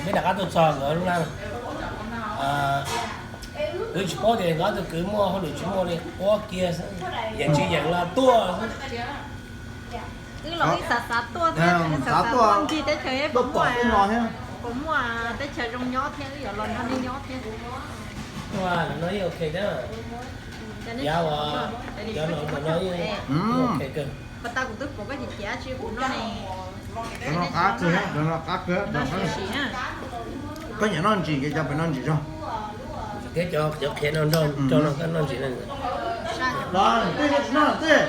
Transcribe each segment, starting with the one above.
Peb rov qab tuaj txog nkawd lub neej, kuv tsis paub tias nkawd tus kwv muaj hauj lwm tsis muaj li, quab kiag xwb, yeej tsis yeem los tuaj xwb. Wb los wb xav xav tuaj thiab, xav xav tuaj ncig teb chaws, puas muaj, puas muaj teb chaws zoo nyob thiab, wb yuav los nrog nej nyob thiab. Ua, no yeej ok thiab. Yav uas, yav no no yeej ok kawg. Pas tas kuv twb pom koj ces ciav tsis kuv no ne. Cov no qab kawg, cov no qab kawg. Koj nyiam noj ntsim ces cov pem noj ntsim zog. Thiab cov, cov qhiav no nrog, nrog no koj noj ntsim no. Los, tij, tsis noj tij.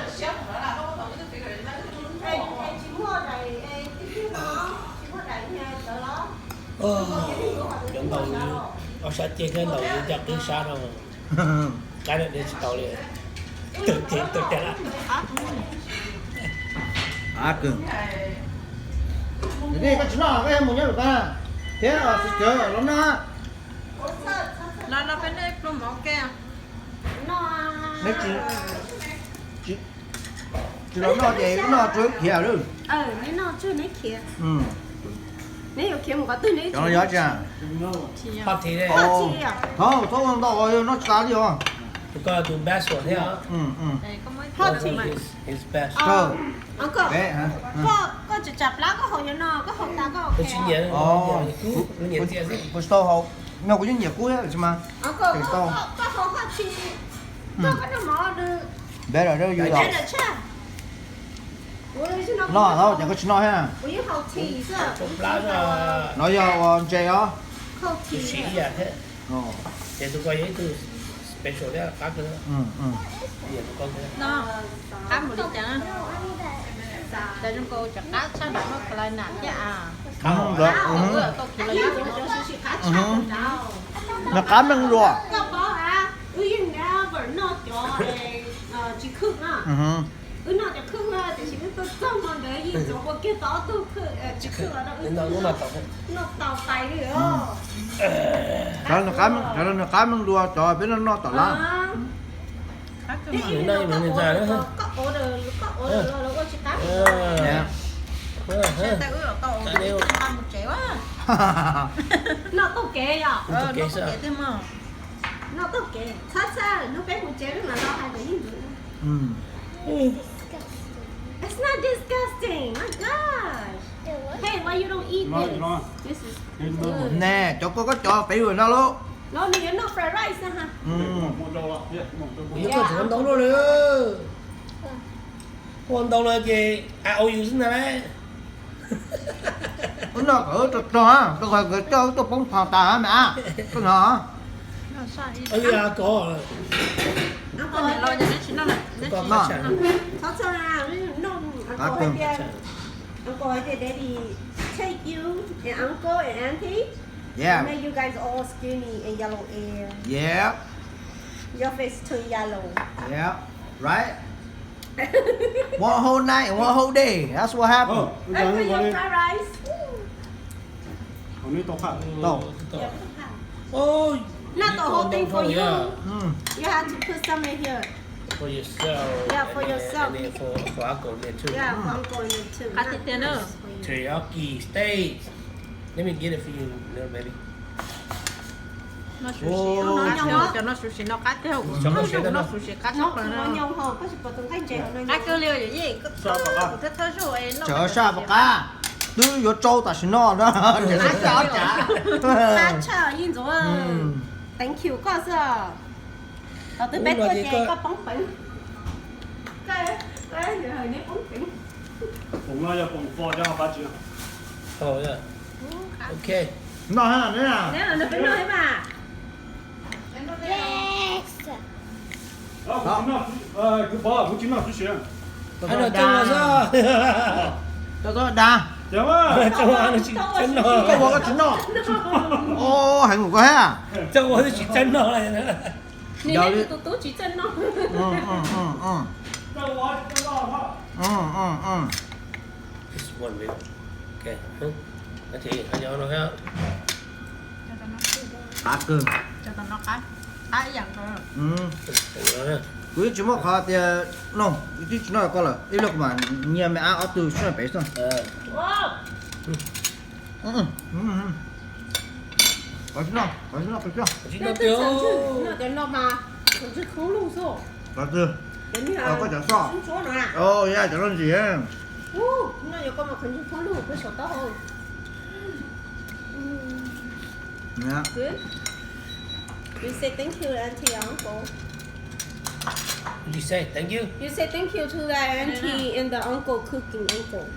Cov ntaus, ob sab ceg thiab ntaus yus caj qwb sab no. Qab no tsis tau li. Tawg teg tawg teg lawm. Qab kawg. Niam tij, koj tsis noj koj yuav mus nyob lawm pas thiab, xav cawv los noj. Los los peb noj ib pluag mov ke. Neb tsis, tsis los noj ces noj tsuag khiav lawm. Neb noj tsuag neb khiav. Neb yuav khiav mus qhov twg neb, cov no yuav tsis. Hot tea. Thov txhob ua ntau, noj tsis tas li os. Tus ko tus best one thiab. Hot tea. His best. Koj tsis tsam plab koj haus yuav no koj haus tas koj. Kuv tsis nyiam, kuv tsis tau haus. No kuv yeej nyiam kub thiab tsis mas. Koj haus hot tea, koj noj mov nws better than yus. No thaum ces koj tsis noj thiab. No yog ua ntses os. Tus siv ib yam thiab. Ces tus ko yog ib tug special thiab qab kawg. Qab mus li cas? Cas zoo nkaus cov qab tshaj nram no ka lai nam thiab a. Nws qab meej dua. Cov nws qab meej dua cov peb noj noj tom lab. Noj taug kev yom? Noj taug kev xwb. Noj taug kev, txhob txhawj, hnub peb mus tsev lub no los hais kom yeej ntxuv. It's not disgusting. My gosh. Hey, why you don't eat this? This is good. Nè, cov koj, koj cov peb ua no lauj. No, nws yuav noj fried rice na ha. Kuv yuav koj tseem ua ntau luaj li. Ua ntau lawm ces I owe you xwb ntag lauj. Ub, noj kom rog rog, rau qhov nkawd coj wb tuaj poob phom tas mas, koj hnov. Ua li ko. Uncle hais tias, Uncle hais tias, Daddy take you and uncle and auntie, yeah, and make you guys all skinny and yellow hair. Yeah. Your face turn yellow. Yeah. Right. One whole night and one whole day. That's what happened. Oh, I put your fried rice. Tau. Not the whole thing for you. Mm. You have to put some in here. For yourself. Yeah, for yourself. And then for, for uncle there too. Yeah, for uncle in there too. Qab tiag tiag na. Teriyaki steak. Let me get it for you, little baby. Noj sushi, cov noj sushi no qab tiag, noj sushi qab tshaj plaws na. Qab kawg li, kuv thiaj thawj zaug noj. Tsawv sab puas qab, twb yuav tsau tam sim no na. Qab tshaj, yeej ntxuav. Thank you koj xwb. Thaum twg peb tuaj ces koj poob peev. Koj, koj neb poob peev. Poom no yog poom fo cov qab tsis. Ok. Noj ha, neb na. Neb, neb peb noj mas. Yes. Kuv pov, kuv tsis noj tib si. Coj ua xwb. Coj tau dag. Coj ua, koj tsis noj. Os, heev koj thiab. Coj ua tsis txawj noj. Nws yog tus tub tsis txawj noj. Just one minute. Ok. Qab kawg. Qab ib yam nkaus. Kuv yeej tsis muaj qhov tias no, twb tsis noj koj lawm, ib pliag kuv mam nyiag me ab ob tug soj pem xwb. Qhov tsis noj, qhov tsis noj, qhov tsis noj. Cov no mas, cov no mas, cov ntsis khoob lug xwb. Qhov twg? Koj cov soj. Ya cov no ntsis. No yog koj mas qhov ntsis khoob lug, koj saum taub hau. Good. You say thank you, auntie and uncle. You say thank you. You say thank you to the auntie and the uncle cooking uncle.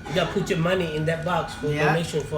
You gotta put your money in that box for donation for